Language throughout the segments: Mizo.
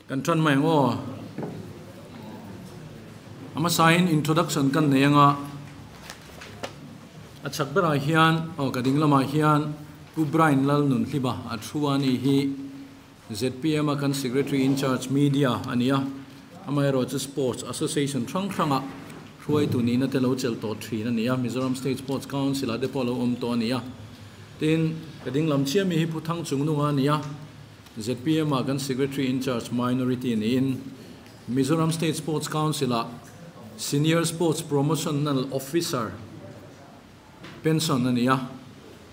Kan tan mai ang aw. A hmasain introduction kan nei anga a chhak berah hian aw ka ding lamah hian Pu Brian Lalnunhliba a thu a ni hi zpm a kan Secretary in charge media a ni a, amaherawh chu Sports Association hrang hranga hruaitu nihna te lo chelh tawh thin a ni a, Mizoram State Sports Council ah te pawh a lo awm tawh a ni a. Tin, ka ding lam chiah mi hi Pu Thangchungnunga a ni a, zpm ah kan Secretary in charge minority niin Mizoram State Sports Council ah Senior Sports Promotional Officer pension a ni a,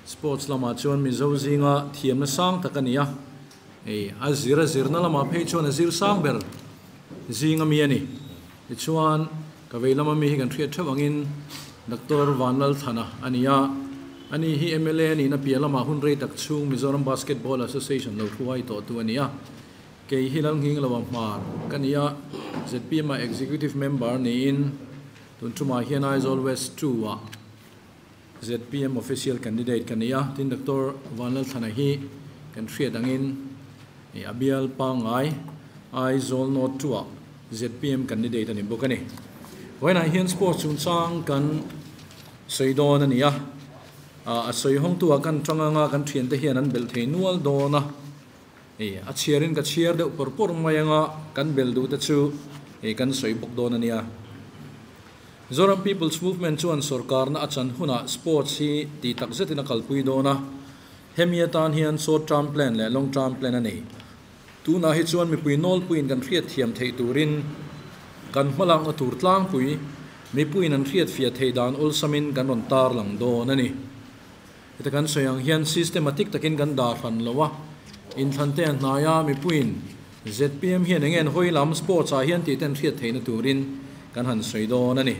sports lamah chuan Mizo zinga thiamna sang tak a ni a, hei a zir a zirna lamah phei chuan a zir sang ber zinga mi a ni. Tichuan ka vei lama mi hi kan hriat theuh angin Doctor Vanlalthana a ni a, ani hi mla a nihna piah lamah hun rei tak chhung Mizoram Basketball Association lo hruai tawhtu a ni a. Kei hi Lalnghing Loa Hmar ka ni a, zpm ah Executive Member niin tun tumah hian Aizawl West 2 ah zpm Official Candidate ka ni a, tin Doctor Vanlalthlana hi kan hriat angin a bial pangngai Aizawl North 2 ah zpm Candidate a ni bawk a ni. Vawiinah hian Sports chungchang kan sawi dawn a ni a, a sawi hawngtu ah kan tang anga kan thiante hian an belh thei nual dawn a. Hei a chhiarin ka chhiar deuh pawr pawr mai anga kan bel duh te chu hei kan sawi bawk dawn a nia. Zoram People's Movement chuan sorkarna a chan hunah sports hi tih tak zetin a kalpui dawn a, hemi atan hian short term plan leh long term plan a nei. Tunah hi chuan mipui nawlpuiin kan hriat thiam theih turin kan hmalakna tur tlangpui mipuiin an hriat fiah theih dan awlsamin kan rawn tarlang dawn a ni. Heta kan sawi ang hian systematic takin kan dah hran lo a, inthlan te a hnai a, mipuiin zpm hian eng nge an hawi lam sports ah hian tih te an hriat theihna turin kan han sawi dawn a ni.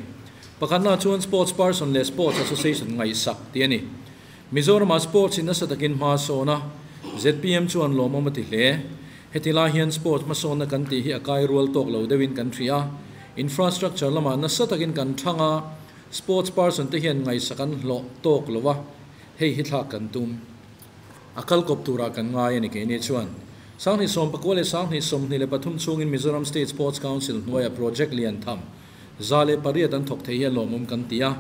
Pakhatna chuan sports person leh sports association ngaihsak tih a ni. Mizoramah sports in nasa takin hma a sawn a, zpm chuan lawmawm a ti hle. Heti lai hian sports hmasawnna kan tih hi a kai rual tawk lo deuhin kan hria a, infrastructure lamah nasa takin kan thang a, Sports person te hian ngaihsak an hlawh tawk lo a, hei hi thlak kan tum. A kal kawp turah kan ngai a ni keini chuan. 2019 le 2023 chhungin Mizoram State Sports Council hnuaia project lian tham 108 an thawk thei hi a lawmawm kan ti a.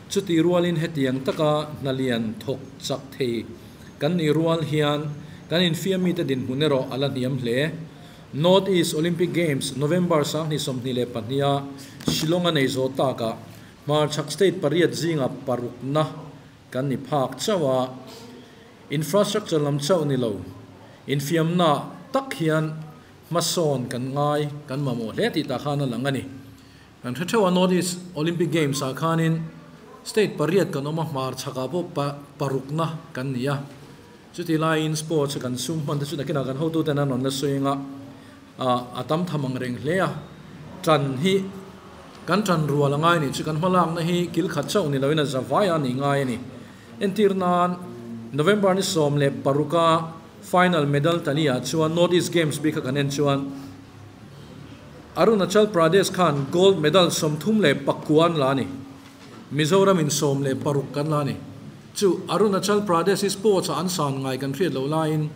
Chuti rualin hetiang taka hna lian thawk chak thei kan nih rual hian kan infiam mite dinhmun erawh a la hniam hle. North East Olympic Games November 2022 a Shillong a nei zawh takah hmarchhak state pariat zinga parukna kan ni phak chauh a, infrastructure lam chauh ni lo, infiamna tak hian hmasawn kan ngai kan mamawh hle tih tah khan a lang a ni. Kan hre theuh a North East Olympic Games ah khanin state pariat kan awm a, hmarchhakah pawh parukna kan ni a. Chuti laiin sports a kan sum hman te chu nakinah kan hotuten an rawn la sawi anga a tam tham ang reng hle a, tan hi kan tan rual a ngai nih chu kan hmalakna hi kil khat chauh ni loin a za vai a nih ngai a ni. Entir nan November ni 16 a final medal tali ah chuan North East Games bik kha kan en chuan Arunachal Pradesh khan gold medal 39 an la a ni. Mizoram in 16 kan la a ni. Chu Arunachal Pradesh hi sports ah an san ngai kan hriat loh laiin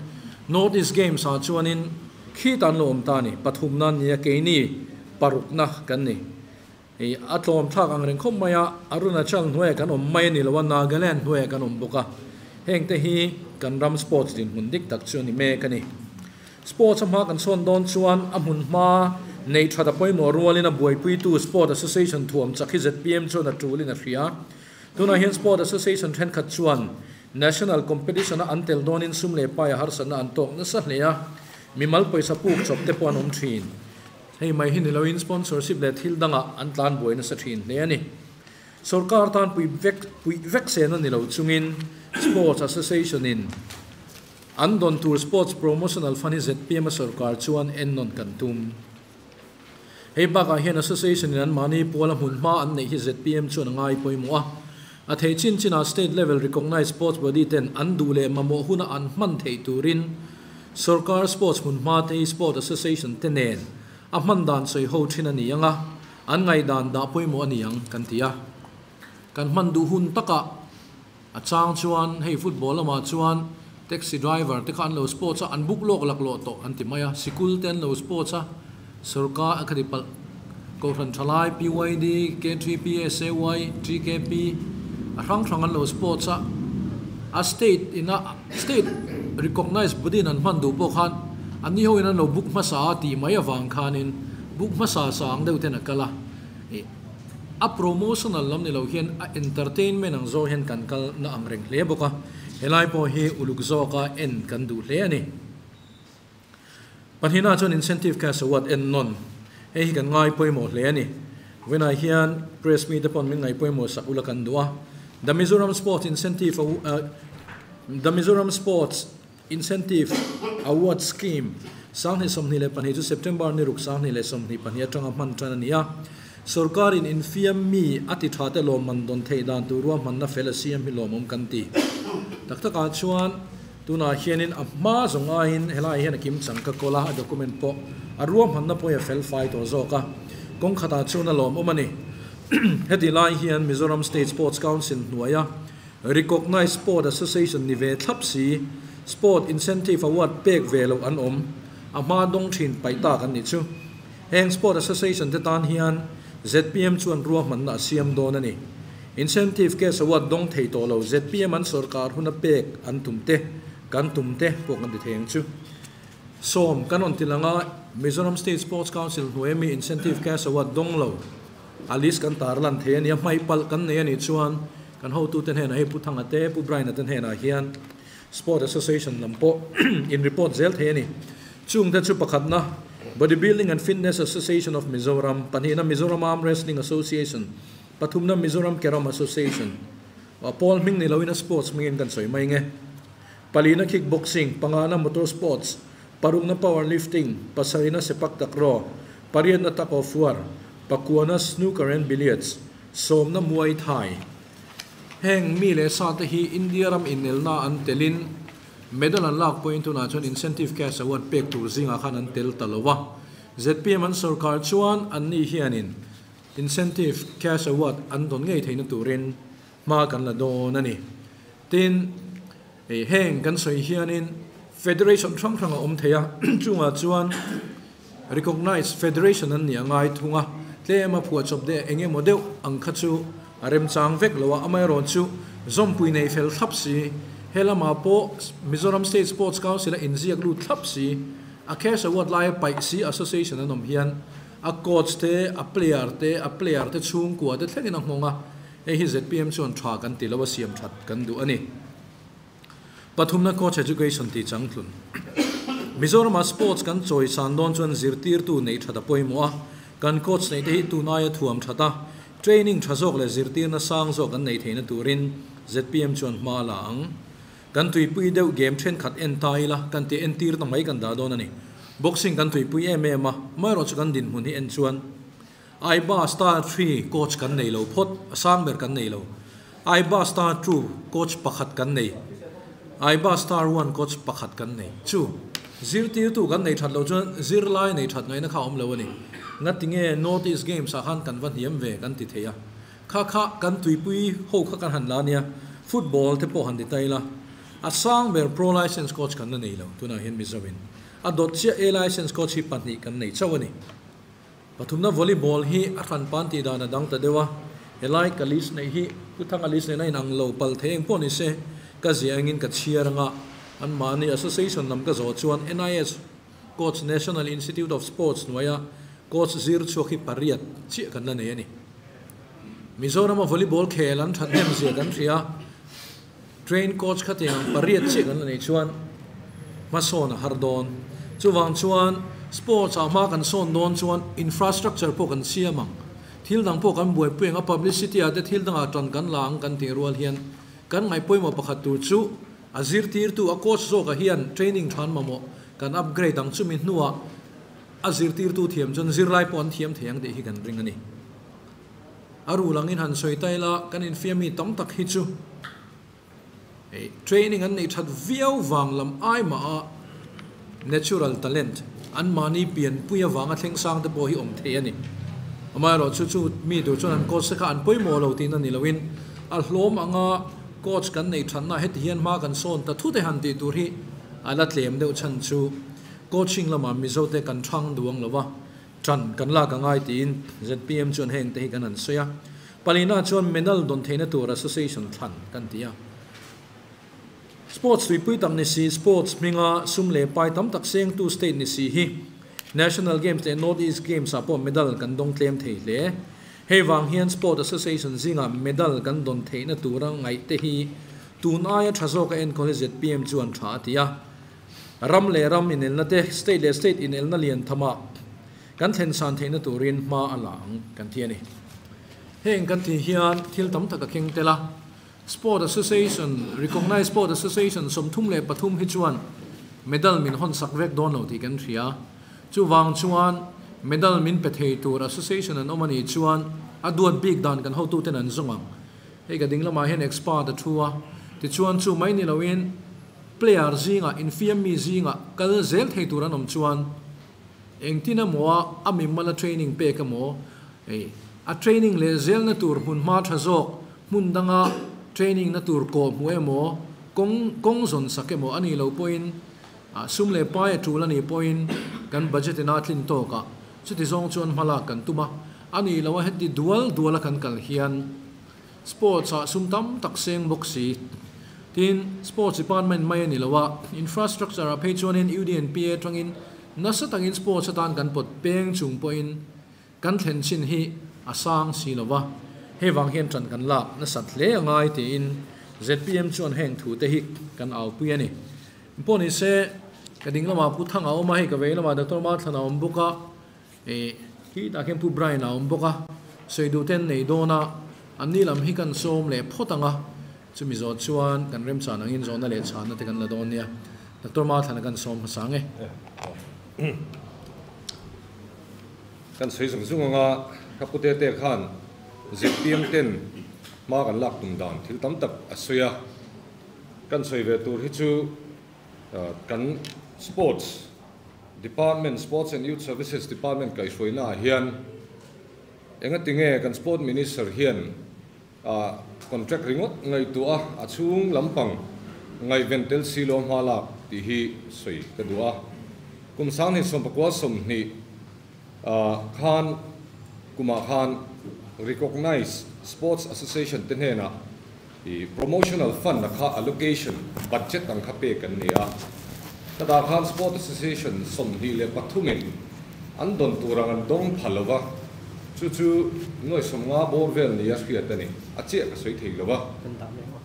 North East Games ah chuanin khit an lo awm ta a ni. Pathumna an ni a, keini parukna kan ni. Hei a tlawm thlak ang reng khawp mai a, Arunachal hnuaiah kan awm mai a ni lo a, Nagaland hnuaiah kan awm bawk a. Heng te hi kan ram sports dinhmun dik tak chu a ni mek a ni. Sports a hma kan chhawn dawn chuan a hmun hma neih that a pawimawh rualin a buaipuitu Sport Association thuam chak hi zpm chuan a tulin a hria. Tunah hian Sport Association thenkhat chuan National Competition a an tel dawnin sum leh pai a harsatna an tawk nasa hle a, mimal pawisa puk chawp te pawh an awm thin. Hei mai hi ni loin sponsorship leh thil dangah an tlan buai nasa thin hle a ni. Sorkar tan pui vek puih vek sen a ni lo chungin Sports Association in an dawn tur Sports Promotional Fund hi zpm a sorkar chuan ennawn kan tum. Hei bakah hian Association in anmahni puala hmun hma an neih hi zpm chuan a ngai pawimawh a. A theih chin chinah State level recognised sports body ten an duh leh mamawh huna an hman theih turin Sorkar sports hmun hma te hi Sport Association te nen a hman dan sawi ho thin a ni ang a, an ngaihdan dah pawimawh a ni ang kan ti a. Kan hman duh hun takah a chang chuan hei football lamah chuan Taxi driver te kha an lo sports a, an book lawk laklawh tawh an ti mai a, sikul te an lo sports a, sorkar a khati palh Kohhran Thalai, PYD, K3P, SAY, TKP a hrang hrang an lo sports a, a state ina state recognized body in an hman duh pawh khan an ni ho in an lo book hmasa a tih mai avang khanin book hmasa sang deuh ten a kal a, ih a promotional lam ni lo hian a entertainment ang zawk hian kan kal na ang reng hle bawk a, helai pawh hi uluk zawka en kan duh hle a ni. Pahnihna chuan incentive cash award en nawn hei hi kan ngai pawimawh hle a ni. Vawiinah hian press mite pawn min ngaih pawimawh sak ula kan duh a. The Mizoram Sports Incentive The Mizoram Sports Incentive Award Scheme 2022 chu September ni ruk 2022 atanga hman tan a ni a. Sorkarin infiam mi a ti tha te lawmman dawn theih dan tur ruahmanna fel a siam hi lawmawm kan ti. Tak takah chuan Tunah hianin a hma zawng aiin helaiah hian a kim chang ka kawl a, a document pawh a ruahmanna pawh hi a fel fai tawh zawk a, kawng khatah chuan a lawmawm a ni. Heti lai hian Mizoram State Sports Council hnuaia Recognised Sport Association ni ve thlap si, Sport Incentive Award pek ve loh an awm, a hma dawng thin paih tak an nih chu. Heng Sport Association te tan hian zpm chuan ruahmanna a siam dawn a ni. Incentive Cash Award dawng thei tawh lo zpm an sawrkar huna pek an tum te, kan tum te pawh kan ti thei ang chu. Sawm kan rawn ti lang a, Mizoram State Sports Council hnuaia mi Incentive Cash Award dawng lo a list kan tar lan thei a ni a, hmaih palh kan nei a nih chuan kan hotute hnenah hei Pu Thanga te, Pu Brian-a te hnenah hian Sport Association lam pawh in report zel thei a ni. Chungte chu pakhatna, Bodybuilding and Fitness Association of Mizoram, pahnihna Mizoram Arm Wrestling Association, pathumna Mizoram Carrom Association, a pawl hming ni loin a sports hmingin kan sawi mai nge, palina Kickboxing, pangana Motor Sports, parukna Powerlifting, pasarihna Sepak Takraw, pariatna Tug of War, pakuana Snooker and Billiards, sawmna Muay Thai. Heng mi leh sa te hi India ram inelna an telin medal an lak pawhin tunah chuan incentive cash award pek tur zingah khan an tel ta lo a. Zpm an sawrkar chuan anni hianin incentive cash award an dawn ngei theihna turin hma kan la dawn a ni. Tin, heng kan sawi hianin federation hrang hrang a awm thei a, chungah chuan Recognized Federation an nih a ngai thung a, tlem a phuahchawp deh eng emaw deuh ang kha chu a remchang vek lo a, amaherawh chu zawmpui nei fel thlap si, he lamah pawh Mizoram State Sports Council a inziak lut thlap si, a cash award laia paih si association an awm hian a coach te, a player te, a player te chhungkua te thlengin a nghawng a, hei hi zpm chuan tha kan ti lo a siam that kan duh a ni. Pathumna Coach Education tih changtlun. Mizoramah sports kan chawi san dawn chuan zirtirtu neih that a pawimawh a, kan coach neih te hi tun aia thuam that a, training tha zawk leh zirtirna sang zawk an neih theihna turin zpm chuan hma a la ang. Kan tuipui deuh game thenkhat en ta ila kan tih entir ta mai kan dah dawn a ni. Boxing kan tuipui em em a, amaherawhchu kan dinhmun hi en chuan Aiba Star Three coach kan nei lo phawt, a sang ber kan nei lo. Aiba Star Two coach pakhat kan nei. Aiba Star One coach pakhat kan nei. Chu, zirtirtu kan nei that lo chuan zirlai nei that ngaihna kha a awm lo a ni. Ngatinge North East Games ah khan kan va hniam ve kan ti thei a. Kha kha kan tuipui ho kha kan han la nia, football te pawh han ti ta ila. A sang ber Pro Licence coach kan la nei lo, tunah hian Mizoin. A dawt chiah A Licence coach hi pahnih kan nei chauh a ni. Pathumna volleyball hi a hran pan tih dan a dang ta deuh a, helai ka list neih hi Pu Thanga list nena inang lo pal thei eng pawh ni se, ka ziah engin ka chhiar anga anmahni association lam ka zawh chuan NIS Coach National Institute of Sports hnuaia coach zir chhuak hi pariat chiah kan la nei a ni. Mizorama volleyball khel an that hnem zia kan hria a, train coach khatiang ang pariat chiah kan la nei chuan hmasawn a har dawn. Chuvang chuan sports ah hma kan sawn dawn chuan infrastructure pawh kan siam ang, thil dang pawh kan buaipui ang a, publicity ah te thil dangah tan kan la ang kan tih rual hian kan ngaihpawimawh pakhat tur chu a zirtirtu a coach zawkah hian training than mamawh kan upgrade ang chumi hnuah a zirtirtu thiam chuan zirlai pawh an thiam thei ang tih hi kan ring a ni. A rul angin han sawi ta ila, kan infiam mi tam tak hi chu hei training an neih that viau vang lam ai mah a natural talent an mahni pianpui avanga thleng sang te pawh hi awm thei a ni. Amaherawhchu chu mi tur chuan an coach te kha an pawimawh lo tihna ni loin a hlawm anga Coach kan nei thatna heti hian hma kan sawn ta thute han tih tur hi a la tlem deuh chhan chu coaching lamah Mizote kan thang duang lova tan kan lak a ngai tiin zpm chuan heng te hi kan han sawi a. Palina chuan medal dawn theihna tur association thlan kan ti a. Sports tuipui tak ni si, sports hminga sum leh pai tam tak sengtu state ni si hi National Games leh North East Games ah pawh medal kan dawng tlem thei hle. Hei vang hian Sport Association zingah medal kan dawn theihna tura ngaih te hi tun aia tha zawka enkawl hi zpm chuan tha a ti a. Ram leh ram inelna te, state leh state inelna lian thamah kan thlen san theihna turin hma a la ang kan ti a ni. Heng kan tih hian thil tam tak a keng tel a. Sport Association, Recognised Sport Association 33 hi chuan medal min hawn sak vek dawn lo tih kan hria. Chuvang chuan medal min pe thei tur association an awm a nih chuan a duat bik dan kan hotuten an zawng ang. Hei ka ding lamah hian expert a thu a, tichuan chu mai ni loin player zingah, infiam mi zingah kal zel thei tur an awm chuan engtin emaw a a mimala training pek emaw, hei a training leh zelna tur hmunhma tha zawk hmun danga training na tur kawh hmu emaw, kawng kawng zawn sak emaw a nih loh pawhin, sum leh pai a tul a nih pawhin kan budget in a tlin tawk a, chuti zawng chuan hma lak kan tum a, a nih loh a heti dual dual a kan kal hian sports ah sum tam tak seng bawk si. Tin, sports department mai a ni lo a, infrastructure ah phei chuanin UDNPA atangin nasa takin sports atan kan pawt peng chung pawhin Kan thlen chin hi a sang si lo va, hei vang hian ṭan kan lak nasat hle a ngai tiin zpm chuan heng thu te hi kan aupui a ni. Pawh ni se, ka ding lamah Pu Thanga a awm a, hei ka vei lamah Doctor Marthlan a awm bawk a, ih khitah khian Pu Brian a awm bawk a, sawi duh ten nei dawn a, anni lam hi kan sawm leh phawt ang a, chumi zawh chuan kan remchan angin zawhna leh chhanna te kan la dawn nia. Doctor Marthlan a kan sawm hmasa ang e. Kan sawi zung zung anga ka pu te te khan zpm ten hma kan lak tum dan thil tam tak a sawi a, kan sawi ve tur hi chu kan Sports Department, Sports and Youth Services Department kaihhruaina ah hian engatinge kan Sport Minister hian contract ringawt ngaihtuah a, a chhung lampang ngaihven tel si lo hma lak tih hi sawi ka duh a. Kum 2019 khan kumah khan Recognised Sports Association te hnenah i promotional fund a kha allocation budget ang kha pek an ni a. Ka khan Sport Association 23 in an dawn tur ang an dawng pha lo va, chu chu nuai 50 bawr vel ni a hriat a ni, a chiah ka sawi thei lo va.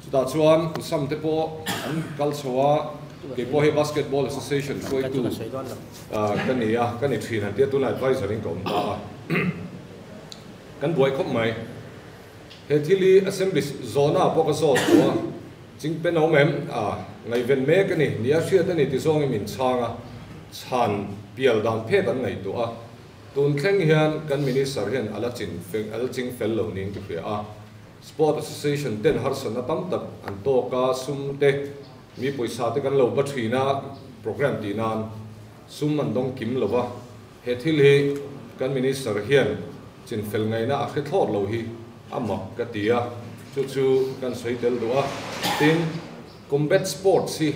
Chutah chuan Usam te pawh an kal chho a, kei pawh hei Basketball Association hruaitu ka ni a, ka ni thin an tia, tunah advisor in ka awm ta a, kan buai khawp mai. He thil hi Assembly zawhna ah pawh ka zawt tawh a, chingpen a awm em? A, ngaihven mek a ni, nia hriat a ni ti zawngin min chhang a, chhan pial dan phet an ngaihtuah a, tun thleng hian kan Minister hian a la chin a la ching fel lo niin ka hria a, Sport Association ten harsatna tam tak an tawk a, sum te, mi pawisa te kan lo ba thin a, programme tih nan sum an dawng kim lo va. He thil hi kan Minister hian chinfel ngaihna a hre thlawt lo hi a mak ka ti a, chu chu kan sawi tel duh a. Tin, combat sports hi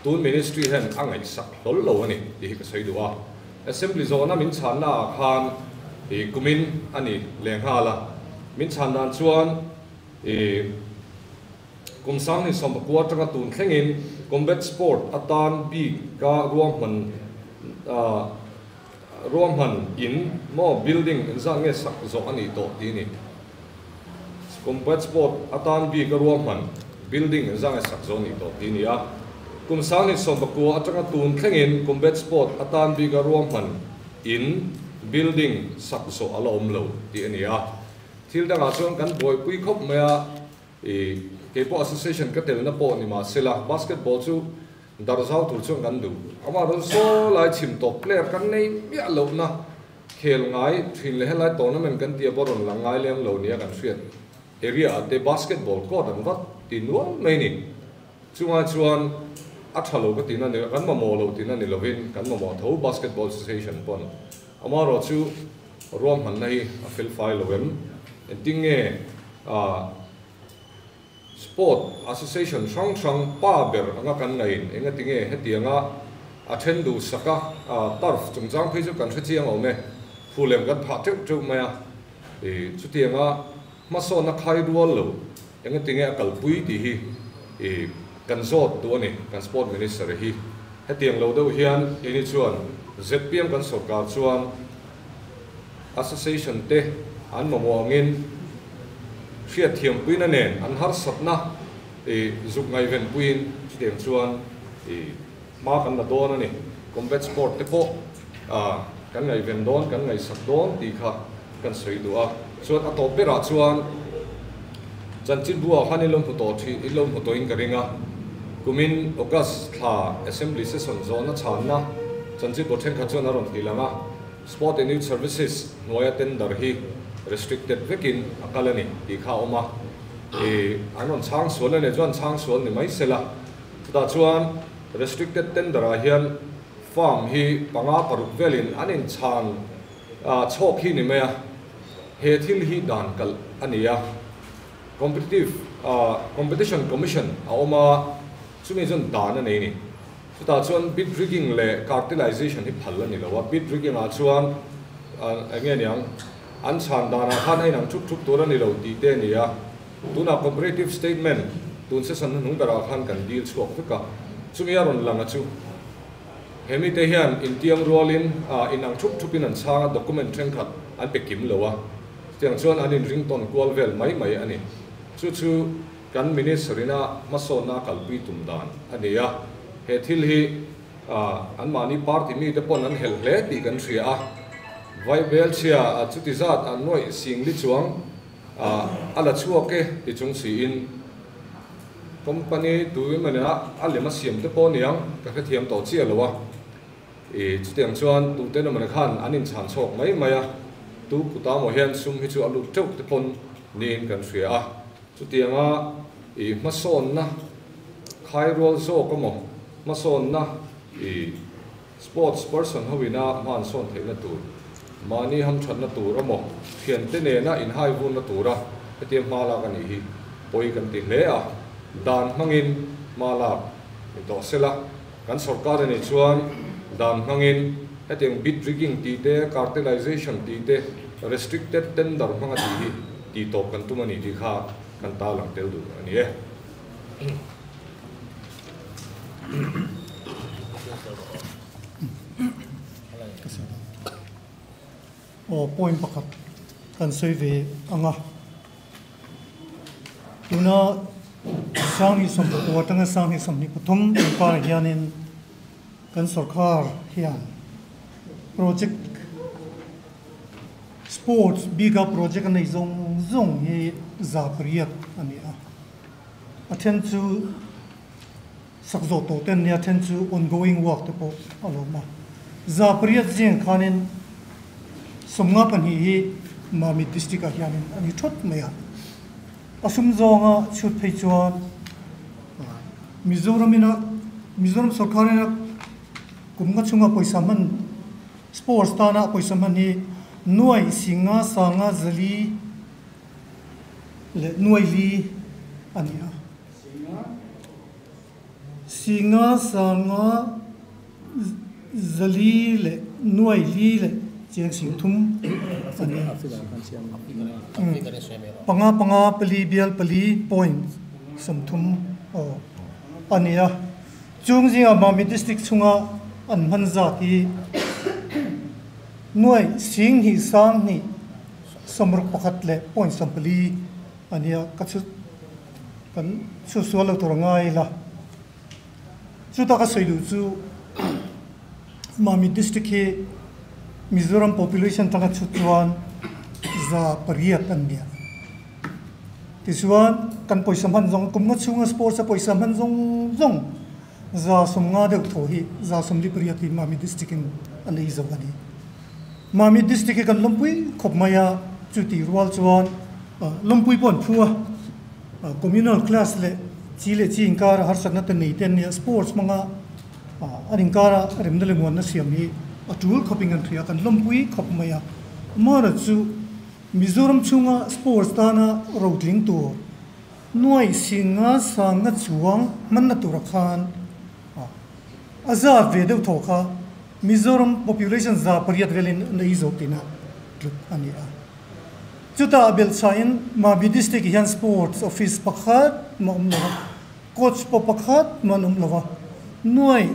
tun Ministry hian a ngaihsak hlawl lo a ni tih hi ka sawi duh a. Assembly zawhna min chhanna ah khan i kumin a ni lehnghal a, min chhan dan chuan i kum 2019 atanga tun thlengin combat sport atan bik ka ruahman ruahman in maw building engzat nge sak zawh a nih tawh tih a ni. Combat sport atan bik a ruahman building engzat nge sak zawh a nih tawh tih a ni a. Kum 2019 atanga tun thlengin combat sport atan bik a ruahman in building sak zawh a la awm lo tih a ni a. Thil dangah chuan kan buaipui khawp mai a, i keipawh association ka telna pawh ni mahsela basketball chu darzau tur chuan kan duh. Amah rawn saw lai chhim tawp player kan nei miah lohna khel ngai thin leh helai tournament kan tia pawh rawn lang ngai lem lo nia kan hriat area ah te basketball court an vat ti nual mai ni. Chungah chuan a tha lo ka tina ni kan mamawh lo tina ni lovin kan mamawh tho basketball association pawn amaherawh chu ruahmanna hi a fel fai lo em? Engtin nge Sport Association hrang hrang pa ber anga kan ngaiin engatinge hetianga a then duhsak a, turf chungchang phei chu kan hre chiang awm e, phulem kan phah teuh teuh mai a, chutianga hmasawnna khai rual lo engatinge a kalpui tih hi kan zawt duh a ni kan Sport Minister hi. Hetiang lo deuh hian keini chuan zpm kan sawrkar chuan Association te an mamawh angin hriatthiampuina nen an harsatna zuk ngaihvenpuiin chutiang chuan hma kan la dawn a ni. Combat sport te pawh kan ngaihven dawn, kan ngaihsak dawn tih kha kan sawi duh a. Chuan a tawp berah chuan chanchinbu ah khan in lo hmu tawh thin, in lo hmu tawhin ka ring a. Kumin August thla Assembly session zawhna chhanna chanchinbu thenkhat chuan a rawn ti lang a. Sport and Youth Services hnuaia tender hi restricted vekin a kal a ni tih kha a awm a. An rawn chhang sual a nih chuan chhang sual ni mai sela. Chutah chuan restricted tender ah hian firm hi panga paruk velin an inchhan chhawk hi ni mai a, he thil hi dan kalh a ni a. Competitive Competition Commission a awm a, chumi chuan dan a nei a ni. Chutah chuan bid rigging leh cartelization hi phal a ni lo a, bid rigging ah chuan eng nge niang an chhan danah khan a inang thup thup tur a ni lo tih te a ni a. Tunah comparative statement tun session hnuhnung berah khan kan dil chhuak vek a, chumi a rawn lang a chu he mite hian intiam rualin inang thup thupin an chhang a, document thenkhat an pe kim lo a, chutiang chuan an inring tawn kual vel mai mai a ni. Chu chu kan Minister ina hmasawnna a kalpui tum dan a ni a, he thil hi anmahni party mite pawn an helh hle tih kan hria a, Vaibelchhia chuti zat an nuaih singli chuang A la chhuak e ti chung siin company tu emaw nia a lem a siam te pawh aniang ka hrethiam tawh chiah lo a, i chutiang chuan tute emaw khan an inchhan chhawk mai mai a, tu kuta maw hian sum hi chu a lut teuh te pawn niin kan hria a, chutianga i hmasawnna khai rual zawk emaw hmasawnna i Sports person ho ina hman sawn theihna tur, mahni hamthatna tur emaw, thiante nena inhai vunna tura hetia hma lak a nih hi pawi kan ti hle a, dan hmangin hma lak ni tawh sela, kan sorkar a nih chuan dan hmangin hetiang bid rigging tih te, cartelization tih te, restricted tender hmanga tih hi tihtawp kan tum a ni tih kha kan tarlang tel duh a ni e. Aw point pakhat kan sawi ve ang a, tuna Sanghnih sawmpakua atanga Sanghnih 23 inkar hianin kan sorkar hian project sports bika project a nei zawng zawng hi 800 a ni a. A then chu sak zawh tawh te an nia, a then chu ongoing work te pawh a lo awm a. 800 zing khanin 52 hi Mamit District ah hianin a ni thawt mai a. A sum zawnga chhut phei chuan Mizoram ina Mizoram sorkar ina kum nga chhunga pawisa hman sports tana pawisa hman hi nuai singa sanga zali leh nuai li a ni a. Singa sanga zali leh nuai li leh cheng sing thum a ni a. Panga panga pali bial pali point 30 aw a ni a. Chung zingah Mami District chhunga an hman zat hi nuai sing hnih sang hnih 61 leh point 14 a nia, ka chhu kan chhu sual lo tur a ngai la. Chuta ka sawi duh chu Mami district hi Mizoram population tanga chhut chuan 800 an nia. Tichuan kan pawisa hman zawng kum nga chhunga sports a pawisa hman zawng zawng 50 deuh thaw hi 48 hi Mami district in an ei zo a ni. Mami district hi kan lawmpui khawp mai a, chuti rual chuan lawmpui pawh an phu a, communal class leh chi leh chi inkara harsatna te nei te an nia, sports hmanga an inkara remna leh muanna siam hi a tul khawpin kan hria, kan lawmpui khawp mai a. Amaherawhchu Mizoram chhunga sports tana rotling tur. Nuai singa sanga chuang man na tura khan aza ve deuh thaw kha Mizoram population za pariat velin nei zo tina tluk ani a. Chuta bel chain Mami district hian sports office pakhat ma awm lova, coach pawh pakhat man awm lova, nuai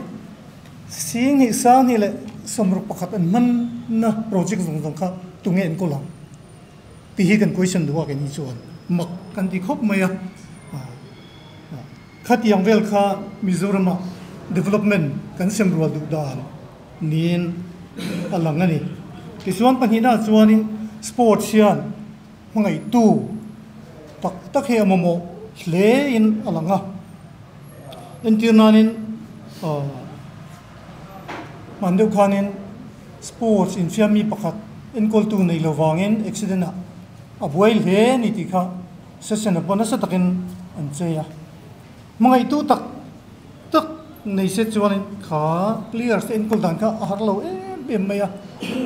sing hi sang hi leh sawmruk pakhat an hman na project zawng zawng kha tunge an kawl ang tih hi kan question duh a keini chuan mak kan ti khawp mai a. Khatiang vel kha Mizorama development kan sem rual duh dan niin a lang a ni. Tichuan pahnihna chuanin sports hian hmangaihtu tak tak hi a mamawh hlein a lang a. Entir nanin hman deuh khanin sports infiammi pakhat enkawltu nei lo vangin accident ah a buai hle a ni tih kha session ah pawh nasa takin an chei a. Hmangaihtu tak tak nei se chuanin kha players te enkawl dan kha a har lo em em mai a.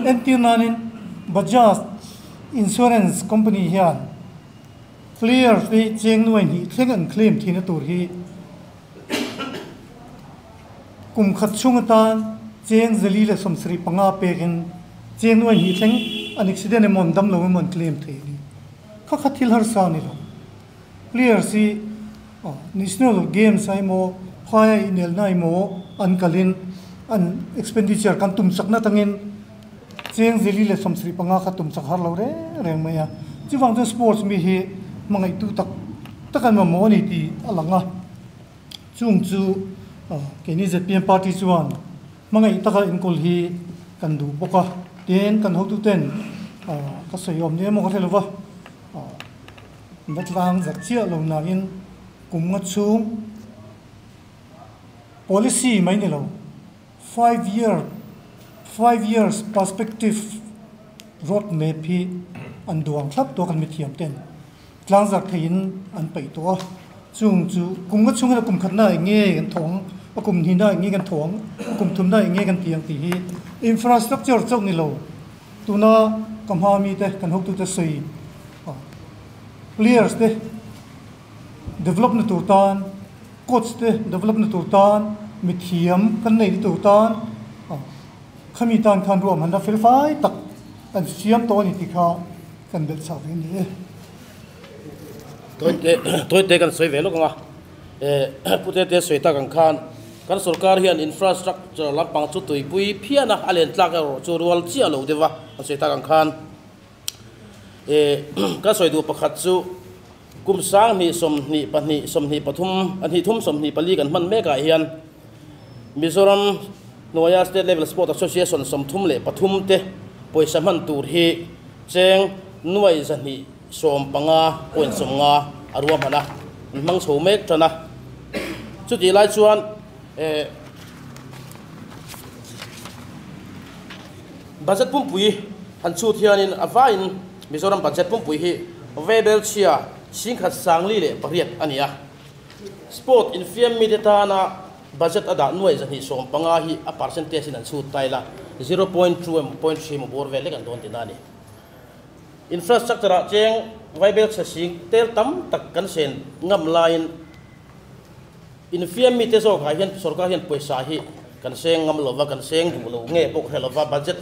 Entir nanin Bajaj Insurance Company hian players te hi cheng nuai hnih thleng an claim thihna tur hi kum khat chhung atan cheng zali leh sawmsarih panga pekin cheng nuai hnih thleng an accident emaw an dam lo emaw an claim thei a ni. Kha kha thil harsa a ni lo. Players hi National Games ah emaw phaia inelna emaw an kalin an expenditure kan tum chakna atangin cheng zeli leh 75 kha tum chak har lo reng reng mai a. Chuvang chuan sports mi hi hmangaihtu tak tak an mamawh a ni tih a lang a. Chung chu keini zpm party chuan hmangaih taka enkawl hi kan duh bawk a. Tin, kan hotuten ka sawi awm ni emaw ka hre lo va. Na tlang zak chiah lo nain kum nga chhung policy mai ni lo, five year, five years perspective road map hi an duang thlap tawh a kan mithiam ten tlang zak theiin an peih tawh a, chung chu kum nga chhung hian a kum khatna eng nge kan thawh ang, a kum hnihna eng nge kan thawh ang, a kum thumna eng nge kan ti ang tih hi infrastructure chauh ni lo. Tuna ka hma mite kan hotute sawi players te develop na tur tan, coach te develop na tur tan, mithiam kan neih na tur tan khami tan khan ruahman la fel fai tak an siam tawh a ni tih kha kan belh chak ve a ni e. Tawite kan sawi ve lawk ang a, Pu Tete sawi tak ang khan kan sorkar hian infrastructure lampang chu tuipui phian a, a len tlak erawh chu rual chiah lo deuh a, kan sawi tak ang khan kan sawi duh pakhat chu kum 2024 23 23 24 kan hman mek ah hian Mizoram hnuaia State Level Sport Association 33 te pawisa hman tur hi cheng nuai 200 15.90 a ruahman a, an hmang chho mek tan a. Chutih lai chuan eh budget pumpui han chhut hianin a vaiin Mizoram budget pumpui hi Vaibel chhia 1058 a ni a. Sport infiam mite tana budget a dah nuai 215 hi a percentage in an chhut ta ila 0.2 emaw 0.3 emaw bawr vel lek an dawn tihna a ni. Infrastructure ah cheng vaibel chhe sing tel tam tak kan sen ngam laiin infiam mite zawk ah hian sorkar hian pawisa hi kan seng ngam lova, kan seng duh lo nge pawh ka hre lova, budget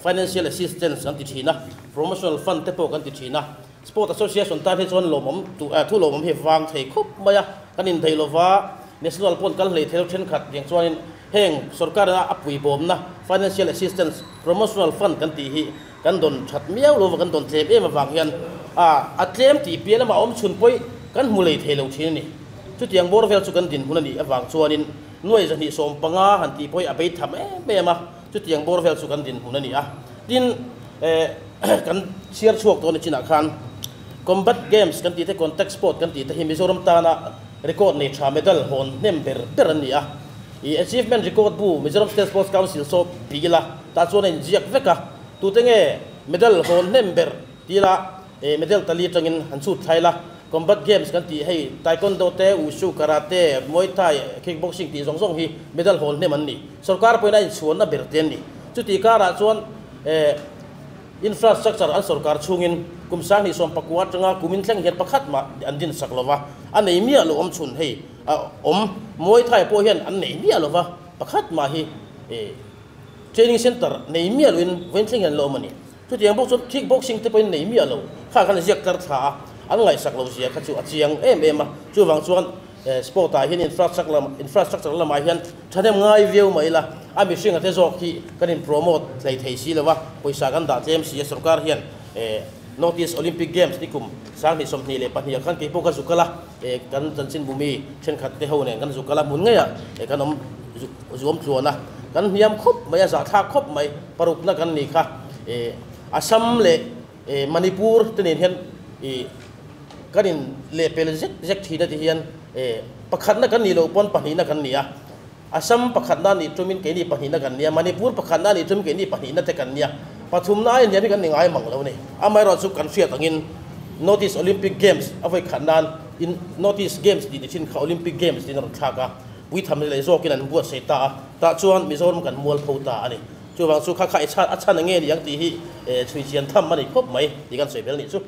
financial assistance kan ti thin a, promotional fund te pawh kan ti thin a. Sport association tan hi chuan lawmawm thu lawmawm hi vang thei khawp mai a, kan indaih lova, national pawn kal hlei thei lo thenkhat tiang chuanin heng sorkar ina a puibawmna financial assistance promotional fund kan tih hi kan dawn that miau lova kan dawn tlem em avang hian a a tlem tih piah lamah awm chhun pawih kan hmu lei thei lo thin a ni. Chutiang bawr vel chu kan dinhmun a nih avang chuanin nuai 215 han tih pawh hi a bei tham em em a, chutiang bawr vel chu kan dinhmun a ni a. Tin, eh kan chhiar chhuak tawh ni chinah khan combat games kan tih te, contact sport kan tih te hi Mizoram tana record nei tha medal hawn hnem ber ber an ni a. I achievement record bu Mizoram State Sports Council saw pi ila tah chuan a inziak vek a, tute nge medal hawn hnem ber ti ila e medal tali atangin han chhut thlai ila, combat games kan tih hei taekwondo te, wushu, karate, muay thai, kickboxing tih zawng zawng hi medal hawn hnem an ni. Sorkar pawhin a inchhuanna ber te an ni. Chuti karah chuan e infrastructure an sorkar chhungin Kum 2019 atanga kumin thleng hian pakhat mah an din sak lova, a nei miah lo awm chhun hei a awm. Muay Thai pawh hian an nei miah lova, pakhat mah hi training center nei miah loin vawiin thleng hian an la awm a ni. Chutiang bawk chuan kick boxing te pawhin nei miah lo kha khan ziak tlar thla a, an ngaihsak lo zia kha chu a chiang em em a. Chuvang chuan sport ah hian infrastructure lamah hian thahnem ngai viau mai ila, a mihring a te zawk hi kan in promote hlei thei si lo a, pawisa kan dah tlem si a. Sorkar hian North East Olympic Games ni kum 2022 ah khan kei pawh ka zu kal a, kan chanchinbumi thenkhat te ho nen kan zu kal a, hmun ngeiah kan awm zuam tluan a, kan hniam khawp mai a, zahthlak khawp mai, parukna kan ni kha. Assam leh Manipur te nen hian kan in lehpel zek zek thin a ti hian pakhatna kan nih loh pawn pahnihna kan ni a, Assam pakhatna nih tumin keini pahnihna kan ni a, Manipur pakhatna nih tumin keini pahnihna te kan ni a, pathumna aia hniam hi kan ni ngai mang lo a ni. Amaherawh chu kan hriat angin North East Olympic Games a vawi khat nan in North East Games tih ni thin kha Olympic Games tiin a rawn thlak a, puitham leh zawkin an buatsaih ta a, tah chuan Mizoram kan mualpho ta a ni. Chuvang chu kha kha i chhan a chhan a nge ni ang tih hi chhui chian tham a ni khawp mai tih kan sawi bel nih chu.